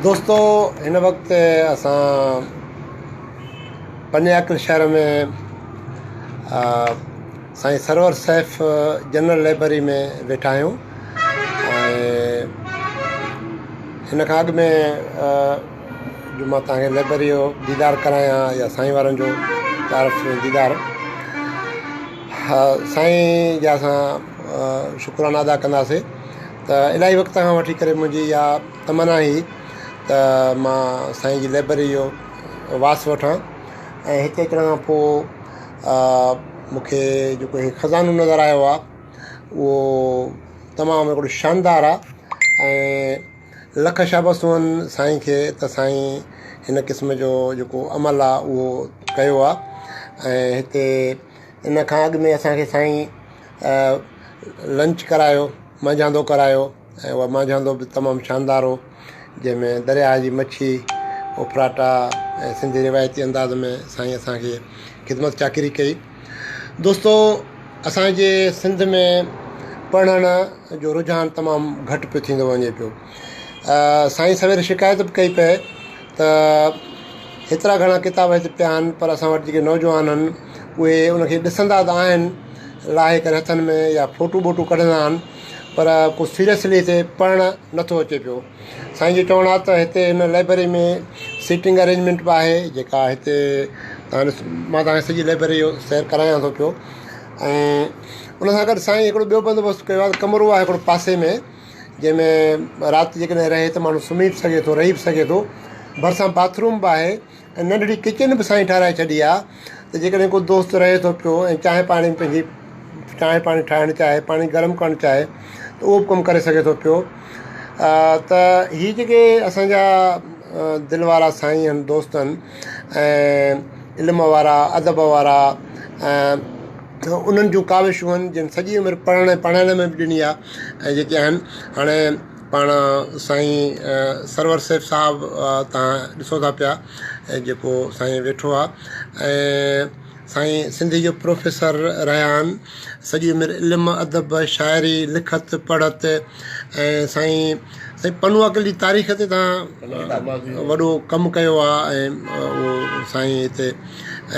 دوستو هن وقت اسان پني عاقل شهر ۾ سائين سرور سيف جنرل لائبرري ۾ ويٺا آهيون ۽ هن کان اڳ ۾ جو مان توهان کي لائبرري جو ديدار ڪرايان يا سائين وارن جو تعارف ديدار سائين جا اسان شڪرانا ادا ڪنداسي ته الاهي وقت کان وٺي ڪري منهنجي اها تمنا هئي ته مان سائين جي لائبرري جو واس وٺان ۽ هتي اچڻ کان پوء مون کي جيڪو هي خزانو نظر آيو آهي اهو تمام هڪڙو شاندار آهي ۽ لک شابسون آهن سائين کي ته سائين هن قسم جو جيڪو عمل آهي اهو ڪيو آهي ۽ هتي ان کان اڳ ۾ اسان کي سائين لنچ ڪرايو مانجهاندو ڪرايو ۽ اها مانجهاندو به تمام شاندار هو جنهن ۾ درياهه جي مڇي اڦراٽا ۽ سنڌي روايتي انداز ۾ سائين اسان کي خدمت چاڪري ڪئي دوستو اسان جي سنڌ ۾ پڙهڻ جو رجحان تمام گهٽ پيو ٿيندو وڃي پيو سائين سوير شڪايت به ڪئي پئي ته هيترا گهڻا ڪتاب هتي پيا آهن پر اسان وٽ جيڪي نوجوان آهن اهي ان کي ڏسندا ته آهن لاهي ڪري هٿن ۾ يا فوٽو ٻوٽو ڪڍندا آهن پر ڪو سيريسلي هتي پڙهڻ نٿو اچي پيو. سائين جو چوڻ آهي ته هتي هن لائبرري ۾ سيٽنگ ارينجمينٽ به آهي جيڪا هتي تان ڏس مان توهان کي سڄي لائبرري جو سير ڪرايان ٿو پيو ۽ ان سان گڏ سائين هڪڙو ٻيو بندوبست ڪيو آهي ڪمرو آهي هڪڙو پاسي ۾ جنهن ۾ رات جيڪڏهن رهي ته ماڻهو سمهي به سگهي ٿو رهي به سگهي ٿو ڀرسان باٿ روم به آهي ۽ ننڍڙي ڪچن به سائين ٺهرائي ڇڏي آ ته جيڪڏهن ڪو دوست رهي ٿو پيو ۽ چانهه پاڻي پنهنجي چانهه پاڻي ٺاهڻ چاهي پاڻي گرم ڪرڻ چاهي ته اهو به ڪم ڪري سگهي ٿو پيو ته هي جيڪي اسانجا دل وارا سائين آهن دوست آهن ۽ علم وارا ادب وارا ۽ انهن جون ڪاوشون آهن جن سڄي عمر پڙهڻ ۽ پڙهائڻ ۾ به ڏني آهي ۽ جيڪي آهن هاڻي پاڻ سائين سرور سيف صاحب تان ڏسو ٿا پيا جيڪو سائين ويٺو آ ۽ سائين سنڌي جو پروفيسر رهيا آهن سڄي عمر علم ادب شاعري لکت پڙهت ۽ سائين سائين پنو عاقل جي تاريخ تي تان وڏو ڪم ڪيو آ ۽ اهو سائين هتي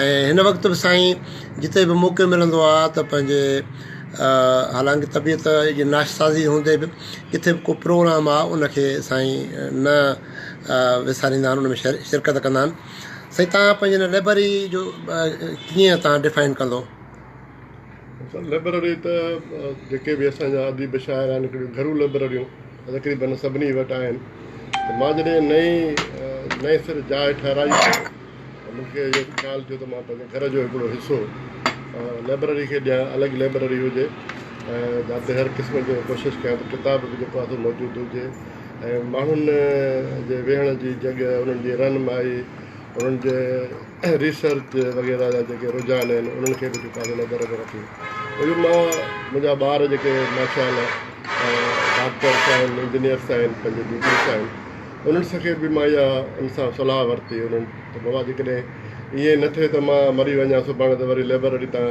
۽ هن وقت به سائين جتي به موقعو ملندو آ ته پنهنجي حالانڪه طبيعت جي ناشسازي هوندي به ڪٿي به ڪو پروگرام آ ان کي سائين نه وساريندا آهن ان ۾ شرڪت ڪندا آهن سائين تان پنهنجي ان لئبرري جو ڪيئن تان ڊفائن ڪندو؟ سر لئبرري ته جيڪي به اسان جا اديب شاعر آهن هڪڙيون گهرو لئبرريون تقريبن سڀني وٽ آهن ته مان جڏهن نئين نئين سر جاء ٺهرائي ته مون کي اهو خيال ٿيو ته مان پنهنجي گهر جو هڪڙو حصو لئبرري کي ڏيان، الڳ لئبرري هجي ۽ جاتي هر قسم جو ڪوشش ڪيان ته ڪتاب به جيڪو آهي سو موجود هجي ۽ ماڻهن جي ويهڻ جي جڳهه، انهن جي رهنمائي، انهن جي ريسرچ وغيره جا جيڪي رجحان آهن انهن کي به جيڪو آهي سو نظر ۾ رکي اهو مان منهنجا ٻار جيڪي ماشاء الله ڊاڪٽرس آهن، انجنيئرس آهن، پنهنجي ڊيوٽيز آهن. انهن کي به مان اها ان سان صلاح ورتي انهن ته بابا جيڪڏهن ائين نه ٿئي ته مان مري وڃان سڀاڻي ته وري لئبرري تان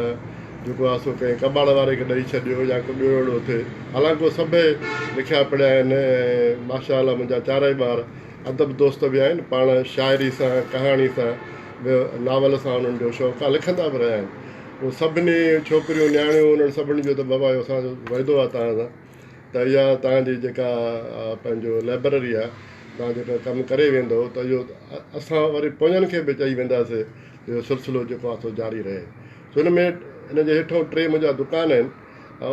جيڪو آهي سو ڪنهن ڪٻاڙ واري کي ڏئي ڇڏيو يا ڪو ٻيو اهڙو ٿئي حالانڪه اهي سڀئي لکيا پڙهيا آهن ۽ ماشاء الله منهنجا چارئي ٻار ادب دوست به آهن پاڻ شاعري سان ڪهاڻي سان به ناول سان انهن جو شوق آهي لکندا به رهيا آهن اهي سڀني ڇوڪريون نياڻيون انهن سڀني جو ته بابا اهو اسان جو وعدو آهي توهان سان ته اها توهان جي جيڪا پنهنجو لئبرري آهي توهان جيڪو ڪم ڪري ويندو ته اهو اسان وري پوين کي به چئي وينداسي ته اهو سلسلو جيڪو آهي سو جاري رهي سو ان ۾ ان جي هيٺون ٽي منهنجا دڪان آهن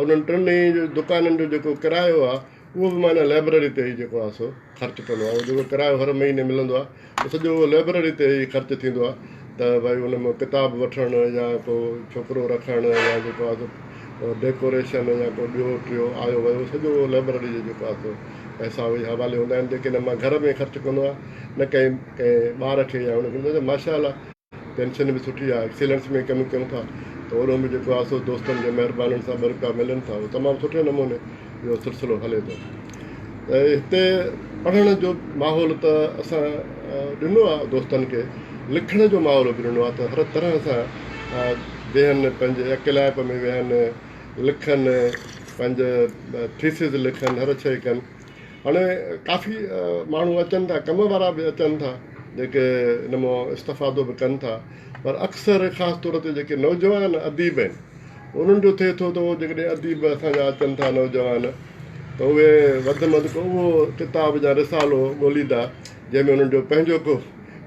انهن ٽنهي دڪانن جو جيڪو ڪرايو آهي اهو به مان ان لئبرري تي ئي جيڪو آهي سو خرچ ڪندو آهيان اهو جيڪو ڪرايو هر مهيني ملندو آهي اهو سڄو لئبرري تي ئي خرچ ٿيندو آهي ته ڀائي ان مان ڪتاب وٺڻ يا ڪو ڇوڪرو رکڻ يا جيڪو آهي سو ڊيڪوريشن يا ڪو ٻيو ٽيو آيو ويو سڄو لئبرري جو جيڪو آهي سو پئسا اهي حوالي هوندا آهن جيڪي نه مان گهر ۾ خرچ ڪندو آهيان نه ڪنهن ڪنهن ٻار کي يا ان کي ماشاء الله پينشن به سٺي آهي ايڪسيلنس ۾ ڪم ڪيون ٿا ته اوڏو به جيڪو آهي سو دوستن جي مهربانين سان ٻه روپيا ملن ٿا اهو تمام سٺي نموني اهو سلسلو هلي ٿو ته هتي پڙهڻ جو ماحول ته اسان ڏنو آهي دوستن کي لکڻ جو ماحول به ڏنو آهي ته هر طرح سان ويهن پنهنجي اڪيلائپ ۾ ويهن لکن پنهنجي ٿيسز لکن هر شيء ڪن. هاڻي ڪافي ماڻهو اچن ٿا ڪم وارا به اچن ٿا جيڪي ان مان استفادو به ڪن ٿا پر اڪثر خاص طور تي جيڪي نوجوان اديب آهن انهن جو ٿئي ٿو ته اهو جيڪڏهن اديب اسان جا اچن ٿا نوجوان ته اهي وڌ ۾ وڌ ڪو اهو ڪتاب يا رسالو ڳوليندا جنهن ۾ انهن جو پنهنجو ڪو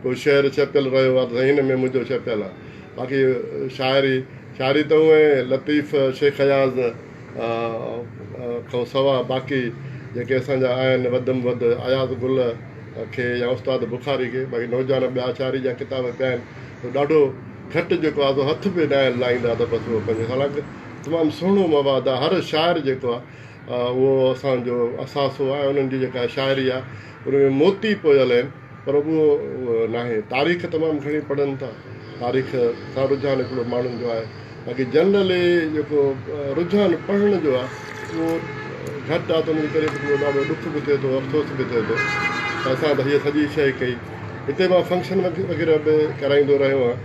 ڪو شعر ڇپيل رهيو آهي ته سائين هن ۾ منهنجو ڇپيل آهي باقي شاعري شاعري ته هونئن لطيف شيخ اياز کان سوا باقي جيڪي اسان جا آهن وڌ م وڌ اياز گل کي يا استاد بخاري کي باقي نوجوان ٻيا شاعري جا ڪتاب پيا آهن ته ڏاڍو گهٽ جيڪو آهي سو هٿ به ناهن لائيندا ته بس اهو پنهنجو حالانڪ تمام سهڻو مواد آهي هر شاعر جيڪو آهي اهو اسان جو اثاثو آهي انهن جي جيڪا شاعري آهي ان ۾ موتي پويل آهن پر اهو ناهي. تاريخ تمام گهڻي پڙهن ٿا. تاريخ سان رجحان هڪڙو ماڻهن جو آهي. باقي جنرلي جيڪو رجحان پڙهڻ جو آهي اهو گهٽ آهي ته ان جي ڪري به ڏاڍو ڏک به ٿئي ٿو افسوس به ٿئي ٿو ته اسان ته هيء سڄي شيء ڪئي. هتي مان فنڪشن وغيره به ڪرائيندو رهيو آهيان.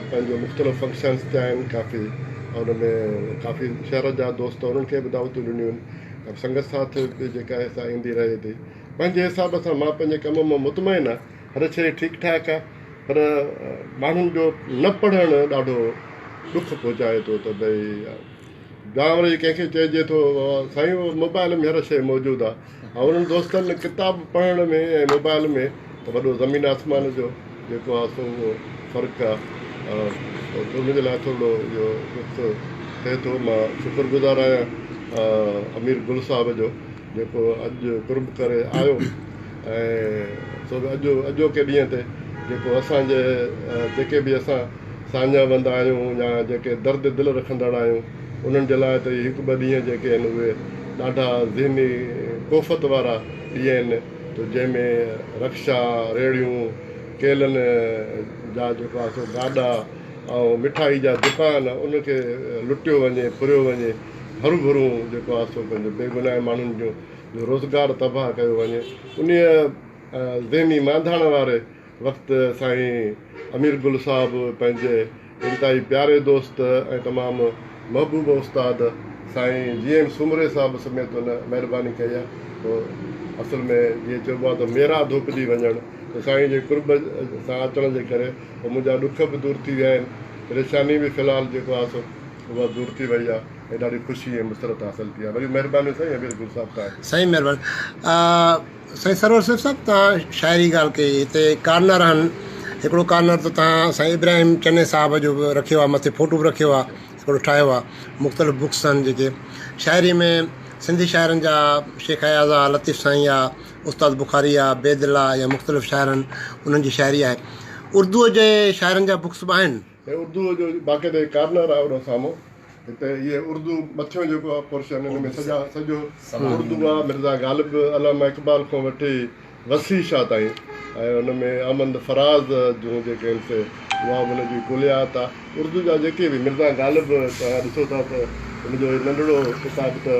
پنهنجو مختلف فنڪشنس ٿيا آهن ڪافي ان ۾ ڪافي شهر جا دوست انهن کي به دعوتون ڏنيون آهن. سنگت ساٿ به جيڪا آهي سا ايندي رهي ٿي. پنهنجي حساب سان مان پنهنجي ڪم مان مطمئن آهيان، هر شيء ٺيڪ ٺاڪ آهي پر ماڻهن جو نه پڙهڻ ڏاڍو ڏک پهچائي ٿو ته ڀئي جا وري ڪنهن کي چئجي ٿو سائين اهو موبائل ۾ هر شيء موجود آهي ۽ انهن دوستن ڪتاب پڙهڻ ۾ ۽ موبائل ۾ ته وڏو زمين آسمان جو جيڪو آهي سو اهو فرق آهي ته ان جي لاء ٿورڙو اهو ڏک ٿئي ٿو مان شڪر گذار آهيان امير گل صاحب جو جيڪو اڄ قرب ڪري آيو ۽ سو به اڄ اڄوڪي ڏينهن تي جيڪو اسان جي جيڪي به اسان ساڃاهه وند آهيون يا جيڪي درد دل رکندڙ آهيون انهن جي لاء ته هي هڪ ٻه ڏينهن جيڪي آهن اهي ڏاڍا ذهني ڪوفت وارا ڏينهن آهن ته جنهن ۾ رڪشا، ريڙهيون، ڪيلن جا جيڪو آهي سو گاڏا ۽ مٺائي جا دڪان ان کي لٽيو وڃي ڦريو وڃي. هروڀرو جيڪو آهي سو پنهنجو بيگناهه ماڻهن جو روزگار تباهه ڪيو وڃي. انهيء ذهني مانڌاڻ واري وقت سائين امير گل صاحب پنهنجي انتهائي پياري دوست ۽ تمام محبوب استاد سائين جي ايم سومري صاحب سميت ان مهرباني ڪئي آهي. سو اصل ۾ جيئن چئبو آهي ته ميرا ڌوپجي وڃڻ ته سائين جي قرب سان اچڻ جي ڪري منهنجا ڏک به دور ٿي ويا آهن، پريشاني به في الحال جيڪو آهي سو اها دور ٿي وئي آهي ۽ ڏاڍي خوشي ۽ مسرت حاصل ٿي آهي. وڏيون مهربانيون سائين امير گل صاحب توهان جون. سائين مهرباني. سائين سرور سيف صاحب توهان شاعري ڳالهه ڪئي هتي ڪارنر آهن هڪڙو ڪارنر ته توهان سائين ابراهيم چني صاحب جو به رکيو آهي مٿي فوٽو به رکيو آهي هڪڙو ٺاهيو آهي مختلف بڪس آهن جيڪي شاعري ۾ سنڌي شاعرن جا شيخ اياز آهي لطيف سائين آهي استاد بخاري آهي بيدل آهي يا مختلف شاعرن انهن جي شاعري آهي اردوء جي شاعرن جا بڪس به آهن. هي اردوء جو باقاعده هي ڪارنر آهي ان سامهون هتي اهي اردو مٿيون جيڪو آهي پورشن ان ۾ سڄا سڄو اردو آهي مرزا غالب علامه اقبال کان وٺي وصي شاهه تائين ۽ ان ۾ احمد فراز جون جيڪي آهن سي اها به ان جي ڪليات آهي اردو جا جيڪي به مرزا غالب توهان ڏسو ٿا ته ان جو هي ننڍڙو ڪتاب ته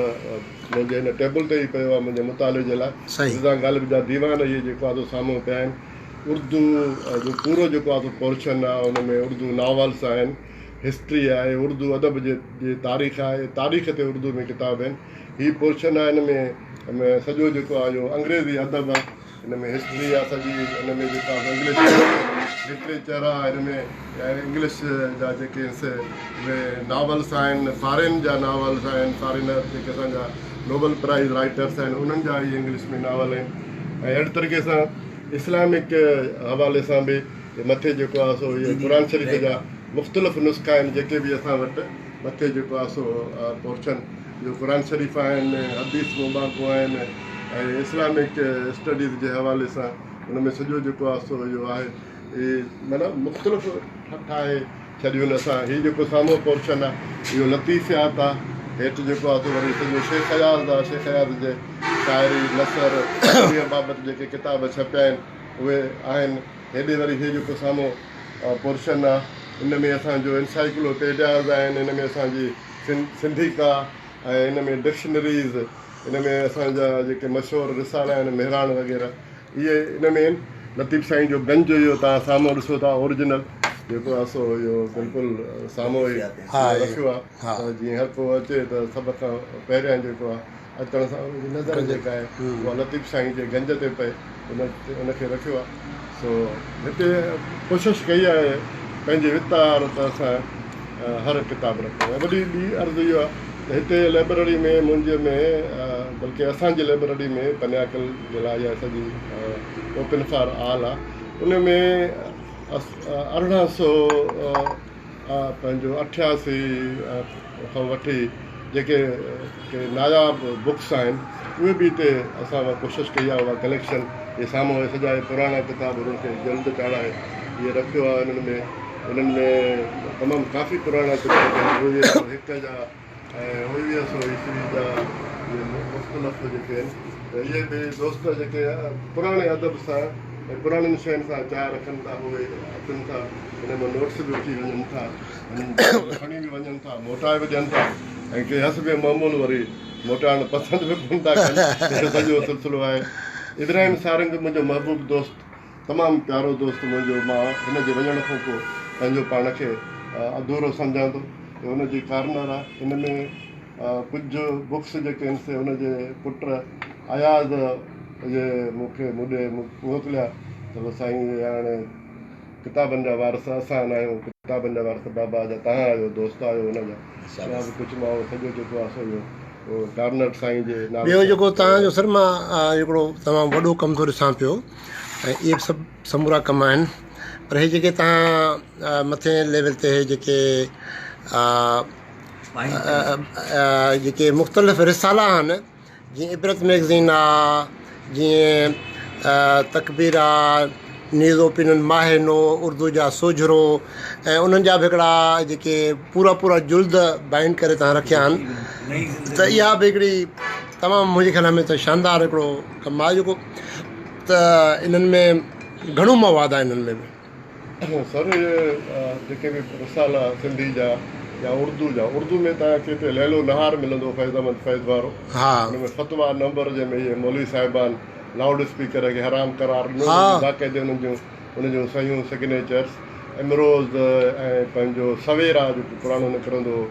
منهنجي هن ٽيبل تي ئي پيو آهي منهنجي مطالعي جي لاء مرزا غالب جا ديوان اهي جيڪو آهي سو سامهون پيا آهن اردو جو پورو جيڪو آهي سو پورشن آهي ان ۾ اردو ناولس آهن، هسٽري آهي، اردو ادب جي جي تاريخ آهي، تاريخ تي اردو ۾ ڪتاب آهن. هي پورشن آهي ان ۾ ۾ سڄو جيڪو آهي اهو انگريزي ادب آهي، ان ۾ هسٽري آهي سڄي، ان ۾ جيڪو آهي سو انگلش لٽريچر آهي، ان ۾ انگلش جا جيڪي آهن سي اهي ناولس آهن، فارين جا ناولس آهن، فارينر جيڪي اسان جا نوبل پرائز رائٽرس آهن انهن جا اهي انگلش ۾ ناول آهن ۽ اهڙي طريقي سان اسلامڪ حوالي سان به مٿي جيڪو آهي سو اهي قرآن شريف جا مختلف نسخا آهن جيڪي به اسان وٽ مٿي جيڪو آهي سو پورشن جو قرآن شريف آهن حديث مبارڪون آهن ۽ اسلامڪ اسٽڊيز جي حوالي سان ان ۾ سڄو جيڪو آهي سو اهو آهي اهي معنيٰ مختلف ٺاهي ڇڏيون آهن اسان هي جيڪو سامهون پورشن آهي اهو لطيفيات آهي هيٺ جيڪو آهي سو وري سڄو شيخ اياز آهي شيخ اياز جي شاعري نثر انهيء بابت جيڪي ڪتاب ڇپيا آهن اهي آهن هيڏي وري هي جيڪو سامهون پورشن آهي ان ۾ اسان جو انسائيڪلو پيڊياز آهن ان ۾ اسان جي سنڌيڪا ۽ ان ۾ ڊڪشنريز ان ۾ اسان جا جيڪي مشهور رسالا آهن مهراڻ وغيره اهي ان ۾ آهن. لطيف سائين جو گنج اهو توهان سامهون ڏسو ٿا اوريجنل جيڪو آهي سو اهو بلڪل سامهون ئي رکيو آهي ته جيئن هر ڪو اچي ته سڀ کان پهريان جيڪو آهي اچڻ سان ان جي نظر جيڪا آهي اها لطيف سائين جي گنج تي پئي ان ان کي رکيو آهي سو هتي ڪوشش ڪئي آهي پنهنجي وتار ته اسان هر ڪتاب رکون ۽ وڏي ٻي عرض اهو آهي ته هتي لئبرري ۾ منهنجي ۾ بلڪه اسان جي لئبرري ۾ پنياڪل جي لاء اها سڄي اوپن فار آل آهي ان ۾ 1800 پنهنجو 88 کان وٺي جيڪي ڪي ناياب بڪس آهن اهي به هتي اسان ڪوشش ڪئي آهي اها ڪليڪشن هي سامهون اهي سڄا پراڻا ڪتاب انهن کي جلد چاڙهائي اهي رکيو آهي انهن ۾ انهن ۾ تمام ڪافي پراڻا ڪتاب آهن 1901 جا ۽ 1900 عيسوي جا اهي مختلف جيڪي آهن ته اهي به دوست جيڪي پراڻي ادب سان ۽ پراڻين شين سان چاهه رکن ٿا اهي اچن ٿا انهن مان نوٽس به وٺي وڃن ٿا کڻي به وڃن ٿا موٽائي به ڏين ٿا ۽ ڪي حسب معمول وري موٽائڻ پسند به ڪونه ٿا ڪن اهو سڄو سلسلو آهي ابراهيم سارنگ منهنجو محبوب دوست تمام پيارو دوست منهنجو مان هن جي وڃڻ کان پوء پنهنجو پاڻ کي اڌورو سمجهان ٿو هن جي ڪارنر آهي هن ۾ ڪجهه بڪس جيڪي آهن سي هن جي پٽ اياز اهي مون کي مون ڏي موڪليا ته سائين اهي هاڻي ڪتابن جا وارث اسان نه آهيون ڪتابن جا وارث بابا جا توهان آهيو دوست آهيو هن جا اها به ڪجهه مان اهو سڄو جيڪو آهي سو اهو ڪارنر سائين جي نالي ٻيو جيڪو توهان جو سر مان هڪڙو تمام وڏو ڪم ٿو ڏسان پيو ۽ اهي به سڀ سمورا ڪم آهن پر هي جيڪي توهان مٿين ليول تي هي جيڪي جيڪي مختلف رسالا آهن جيئن عبرت ميگزين آ جيئن تڪبير آ نيوز اوپينن ماهه نو اردو جا سوجهرو ۽ انهن جا به هڪڙا جيڪي پورا پورا جلد بائنڊ ڪري تان رکيا آهن ته اها به هڪڙي تمام منهنجي خيال ۾ ته شاندار هڪڙو ڪم آهي جيڪو ته انهن ۾ گهڻو مواد آهي انهن ۾ به. سر اهي جيڪي به رسالا سنڌي جا يا اردو جا اردو ۾ توهان کي هتي ليلو نهار ملندو فيض احمد فيض وارو ان ۾ فتويٰ نمبر جنهن ۾ اهي مولوي صاحبان لائوڊ اسپيڪر کي حرام قرار ڏنو باقاعدي انهن جون ان جون صحيحون سگنيچرس امروز ۽ پنهنجو سويرا جيڪو پراڻو نڪرندو هو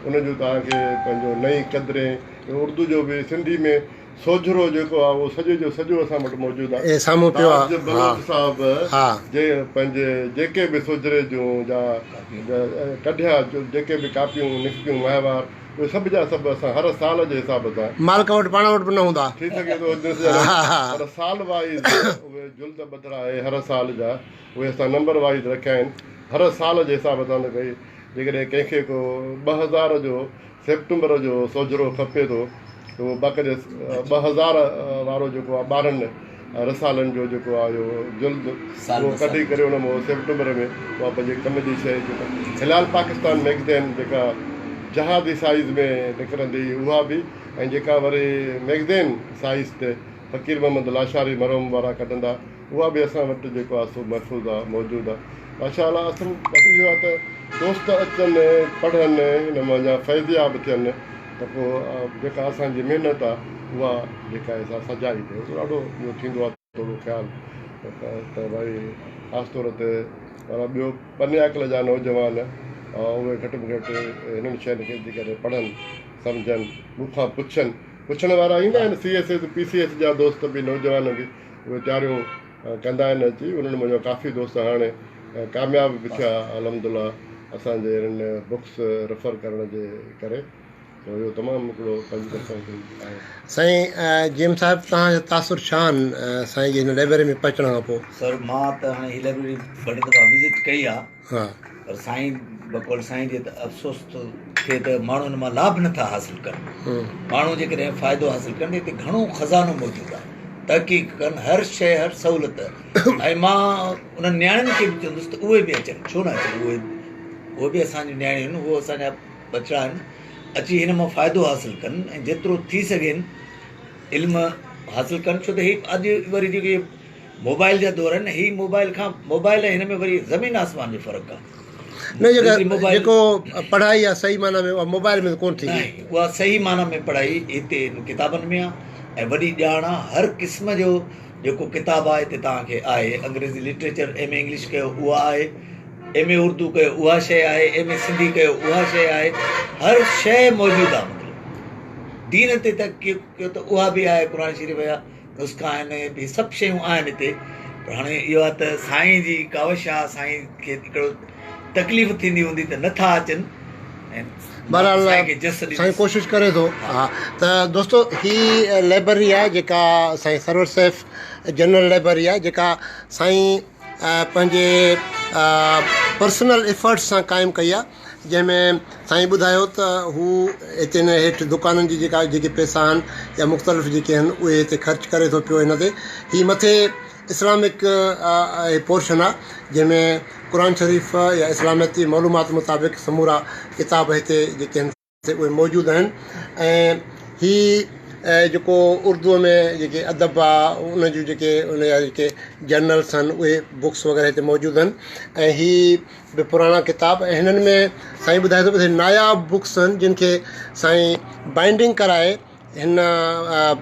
ان جون توهان کي پنهنجو نئين قدرين اردو جو به سنڌي ۾ سوجهرو جيڪو آ اهو سڄي جو سڄو اسان وٽ موجود آ. اي سامهون پيو آ. تاج بلوچ صاحب جي پنهنجي جيڪي به سوجهري جون جا ڪڍيا جيڪي به ڪاپيون نڪتيون ماهوار اهي سڀ جا سڀ اسان هر سال جي حساب سان. مالڪ وٽ پاڻ وٽ به نه هوندا. ٿي سگهي ٿو هجنس يا نه پر سال وائيز اهي جلد ٻڌرائي هر سال جا اهي اسان نمبر وائيز رکيا آهن هر سال جي حساب سان ته ڀئي جيڪڏهن ڪنهن کي ڪو 2000 جو سيپٽمبر جو سوجهرو کپي ٿو ته اهو باقاعدي 2000 وارو جيڪو آهي 12 رسالن جو جيڪو آهي اهو جلد اهو ڪڍي ڪري ان مان سيپٽمبر ۾ اها پنهنجي ڪم جي شيء جيڪا هلال پاڪستان مئگزين جيڪا جهازي سائيز ۾ نڪرندي هئي اها به ۽ جيڪا وري مئگزين سائيز تي فقير محمد لاشاري مرحوم وارا ڪڍندا اها به اسان وٽ جيڪو آهي سو محفوظ آهي موجود آهي ماشاء الله اصل بس اهو آهي ته دوست اچن پڙهن ان منجهان فيضياب ٿين ته پوء جيڪا اسان جي محنت آهي اها جيڪا آهي سا سجائي ٿئي ڏاڍو اهو ٿيندو آهي ٿورو خيال ته ڀائي خاص طور تي معنيٰ ٻيو پني عقل جا نوجوان اهي گهٽ ۾ گهٽ هنن شين کي جيڪڏهن پڙهن سمجهن مون کان پڇن پڇڻ وارا ايندا آهن C S S P C S جا دوست به نوجوان به اهي تياريون ڪندا آهن اچي انهن منهنجا ڪافي دوست هاڻي ڪامياب به ٿيا الحمدلله اسان جي انهن بڪس ريفر ڪرڻ جي ڪري سو اهو تمام هڪڙو پنهنجي طرفان هڪڙي آهي. سائين جي ايم صاحب توهان جا تاثر ڇا آهن سائين جي هن لئبرري ۾ پهچڻ کان پوء؟ سر مان ته هاڻي هي لئبرري ٻه ٽي دفعا وزٽ ڪئي آهي پر سائين بقول سائين جي ته افسوس ٿو ٿئي ته ماڻهو ان مان لاڀ نٿا حاصل ڪن. ماڻهو جيڪڏهن فائدو حاصل ڪن ته هتي گهڻو خزانو موجود آهي. تحقيق ڪن هر شيء هر سهولت ۽ مان انهن نياڻين کي به چوندس ته اهي به اچن ڇو نه اچن اهي اهي به اسان جون نياڻيون آهن اهي اسان جا ٻچڙا آهن اچي هن مان فائدو حاصل ڪن ۽ جيترو ٿي سگهين علم حاصل ڪن ڇو ته هي اڄ وري جيڪي موبائل جا دور آهن هي موبائل کان موبائل ۽ هن ۾ وري زمين آسمان جو فرق آهي نه جيڪا جيڪو پڙهائي آهي صحيح معنيٰ ۾ اها موبائل ۾ ڪون ٿيندي اها صحيح معنيٰ ۾ پڙهائي هتي ڪتابن ۾ آهي ۽ وڏي ڄاڻ آهي هر قسم جو جيڪو ڪتاب آهي هتي توهان کي آهي انگريزي لٽريچر ايم اي انگلش ڪيو اها آهي ايم اي اردو ڪيو اها شيء آهي، ايم اي سنڌي ڪيو اها شيء آهي، هر شيء موجود آهي مطلب دين تي تحقيق ڪيو ته اها به آهي قرآن شريف جا نسخا آهن هي سڀ شيون آهن هتي پر هاڻي اهو آهي ته سائين جي ڪاوش آهي سائين کي هڪڙو تڪليف ٿيندي هوندي ته نٿا اچن ۽ بهرحال سائين کي جس سائين ڏيندس. ڪوشش ڪري ٿو ها ته دوستو هي لائبرري آهي جيڪا سائين سرور سيف جنرل لائبرري آهي جيڪا سائين پنهنجي پرسنل ايفرٽس سان قائم ڪئي آهي جنهن ۾ سائين ٻڌايو ته هو هتي هن هيٺ دڪانن جي جيڪا جيڪي پئسا آهن يا مختلف جيڪي آهن اهي هتي خرچ ڪري ٿو پيو هن تي هي مٿي اسلامڪ پورشن آهي جنهن ۾ قرآن شريف يا اسلاميت جي معلومات مطابق سمورا ڪتاب هتي جيڪي آهن سي اهي موجود آهن ۽ هي جيڪو اردوء ۾ جيڪي ادب آ ان جون جيڪي ان جا جيڪي جرنلس آهن اهي بڪس وغيره هتي موجود آهن ۽ هي به پراڻا ڪتاب ۽ هنن ۾ سائين ٻڌائي ٿو ته ناياب بڪس آهن جن کي سائين بائنڊنگ ڪرائي هن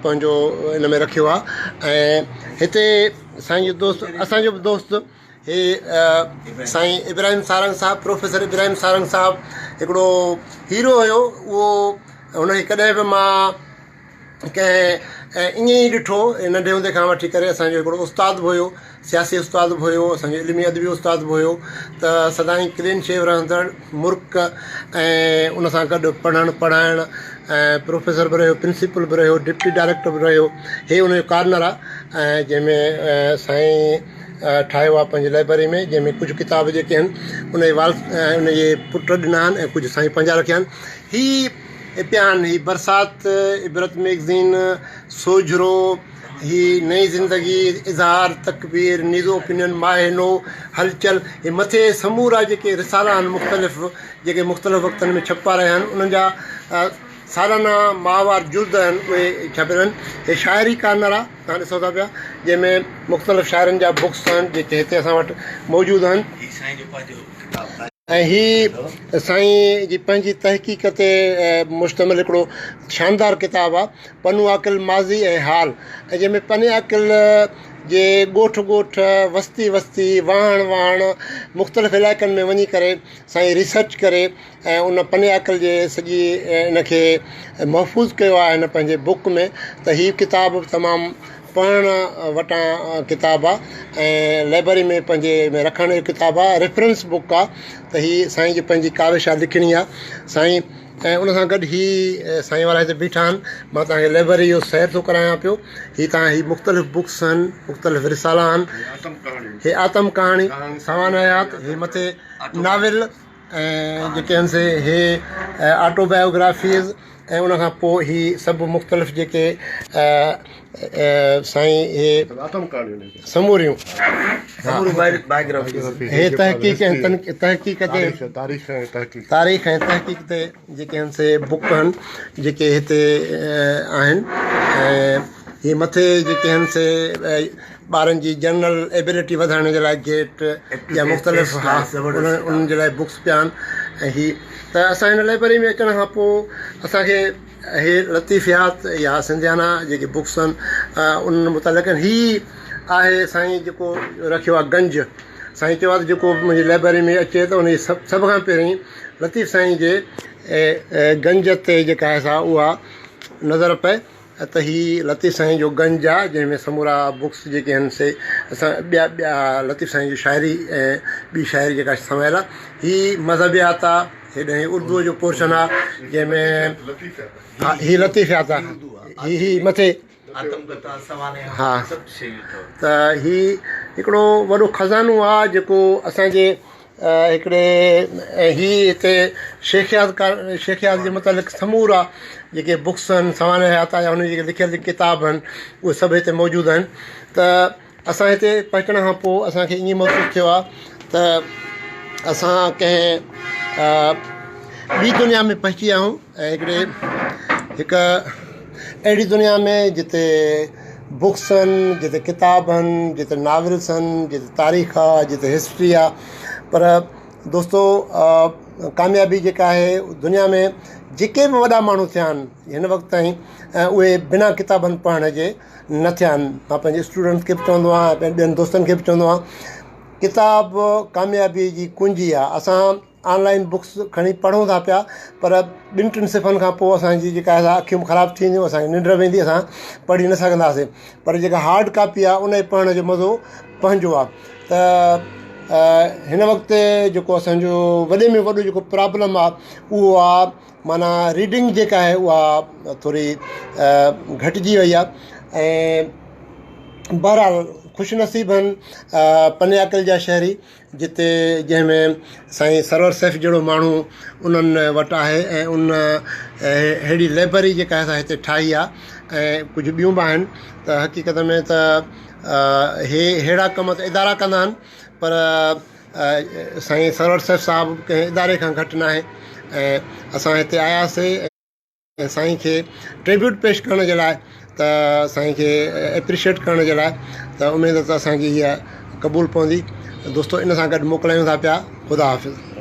پنهنجو ان ۾ رکيو آ ۽ هتي سائين جو دوست اسان جو به دوست هي سائين ابراهيم سارنگ صاحب پروفيسر ابراهيم سارنگ صاحب هڪڙو هيرو هيو اهو هن کي ڪڏهن به مان ڪنهن ائين ئي ڏٺو ننڍي هوندي کان وٺي ڪري اسانجو هڪڙو استاد به هيو سياسي استاد به هيو اسانجو علمي ادبي استاد به هيو ته سدائين ڪلين شيو رهندڙ مرڪ ۽ ان سان گڏ پڙهڻ پڙهائڻ ۽ پروفيسر به رهيو پرنسپل به رهيو ڊپٽي ڊائريڪٽر به رهيو هي ان جو ڪارنر آهي ۽ جنهن ۾ سائين ٺاهيو آهي پنهنجي لائبرري ۾ جنهن ۾ ڪجهه ڪتاب جيڪي آهن ان جي والد ان جي پٽ ڏنا آهن ۽ ڪجهه سائين پنهنجا رکيا آهن هي پيا آهن هي برسات عبرت ميگزين سوجهرو هي نئين زندگي اظهار تڪبير نيزو اوپينين ماهه نو هلچل هي مٿي سمورا جيڪي رسالا آهن مختلف جيڪي مختلف وقتن ۾ ڇپبا رهيا آهن انهن جا سالانه ماهوار جلد آهن اهي ڇپيل آهن هي شاعري ڪارنر آهي توهان ڏسو ٿا پيا جنهن ۾ مختلف شاعرن جا بڪس آهن جيڪي هتي اسان وٽ موجود آهن. هي سائين جو پنهنجو ڪتاب ۽ هي سائين جي پنهنجي تحقيق تي مشتمل هڪڙو شاندار ڪتاب آهي پنو عاقل ماضي ۽ حال ۽ جنهن ۾ پني عاقل جي ڳوٺ ڳوٺ وستي وستي واهڻ واهڻ مختلف علائقن ۾ وڃي ڪري سائين ريسرچ ڪري ۽ ان پني عاقل جي سڄي ان کي محفوظ ڪيو آهي هن پنهنجي بڪ ۾ ته هي ڪتاب به تمام پڙهڻ وٽان ڪتاب آهي ۽ لائبرري ۾ پنهنجي ۾ رکڻ جو ڪتاب آهي ريفرنس بڪ آهي ته هي سائين جي پنهنجي ڪاوش آهي لکڻي آهي سائين ۽ ان سان گڏ هي سائين وارا هتي بيٺا آهن مان توهان کي لائبرري جو سير ٿو ڪرايان پيو هي توهان هي مختلف بڪس آهن مختلف رسالا آهن هي آتم ڪهاڻي سوانح حيات هي مٿي ناول ۽ جيڪي آهن سي هي آٽو بايوگرافيز ۽ ان کان پوء هي سڀ مختلف جيڪي سائين هي سموريون هي تحقيق ۽ تحقيق تي تاريخ ۽ تحقيق تي جيڪي آهن سي بڪ آهن جيڪي هتي آهن ۽ هي مٿي جيڪي آهن سي ٻارن جي جنرل ايبلٽي وڌائڻ جي لاء گيٽ يا مختلف ها انهن جي لاء بڪس پيا آهن ۽ هي ته اسان هن لائبرري ۾ اچڻ کان پوء اسان کي هي لطيفيات يا سنڌيانا جيڪي بڪس آهن انهن متعلق آهن هي آهي سائين جيڪو رکيو آهي گنج سائين چيو آهي ته جيڪو منهنجي لائبرري ۾ اچي ته ان جي سڀ سڀ کان پهرين لطيف سائين جي گنج تي جيڪا آهي سا اها نظر پئي ته هي لطيف سائين جو گنج آ جنهن ۾ سمورا بڪس جيڪي آهن سي اسان ٻيا ٻيا لطيف سائين جي شاعري ۽ ٻي شاعري جيڪا سمايل آ هي مذهبيات آ هيڏانهن هي اردوء جو پورشن آ جنهن ۾ ها هي لطيفيات آ هي هي مٿي ها ته هي هڪڙو وڏو خزانو آ جيڪو اسان جي هڪڙي ۽ هي هتي شيخ اياز شيخ اياز جي متعلق سمورا جيڪي بڪس آهن سوانح حيات آهي يا هن جي جيڪي لکيل ڪتاب آهن اهي سڀ هتي موجود آهن ته اسان هتي پهچڻ کان پوء اسان کي ائين محسوس ٿيو آهي ته اسان ڪنهن ٻي دنيا ۾ پهچي ويا آهيون ۽ هڪڙي هڪ اهڙي دنيا ۾ جتي بڪس آهن جتي ڪتاب آهن جتي ناولس آهن جتي تاريخ آهي جتي هسٽري آهي پر دوستو ڪاميابي جيڪا آهي دنيا ۾ جيڪي به وڏا ماڻهو ٿيا آهن هن وقت تائين اهي بنا ڪتابن پڙهڻ جي نه ٿيا آهن مان پنهنجي اسٽوڊنٽس کي به چوندو آهيان پنهنجي ٻين دوستن کي به چوندو آهيان. ڪتاب ڪاميابي جي ڪنجي آهي. اسان آن لائن بڪس کڻي پڙهون ٿا پيا پر ٻن ٽن صفحن کان پوء اسانجي جيڪا آهي سا اکيون به خراب ٿي وينديون، اسانکي ننڊ ويندي، اسان پڙهي نه سگهنداسين. پر جيڪا هارڊ ڪاپي آهي ان جي پڙهڻ جو مزو پنهنجو آهي. ته هن وقت جيڪو اسانجو وڏي ۾ وڏو جيڪو پرابلم آهي اهو آهي معنيٰ ريڊنگ جيڪا آهي اها ٿوري گهٽجي وئي آهي. ۽ بهرحال خوش نصيب آهن پني عاقل جا شهري جتي جنهن ۾ سائين سرور سيف جهڙو ماڻهو انهن وٽ آهي ۽ ان اهڙي لئبرري جيڪا آهي سا هتي ٺاهي آهي ۽ ڪجهه ٻيون به آهن ته حقيقت ۾ ته هي ههڙا ڪم ته ادارا ڪندا آهن پر سائين سرور سيف صاحب ڪنهن اداري کان گهٽ ناهي ۽ اسان هتي آياسي ۽ سائين کي ٽريبيوٽ پيش ڪرڻ جي لاء ته سائين کي ايپريشيٽ ڪرڻ جي لاء ته اميد ته اسان جي هيء قبول پوندي. دوستو ان سان گڏ موڪلايون ٿا پيا. خدا حافظ.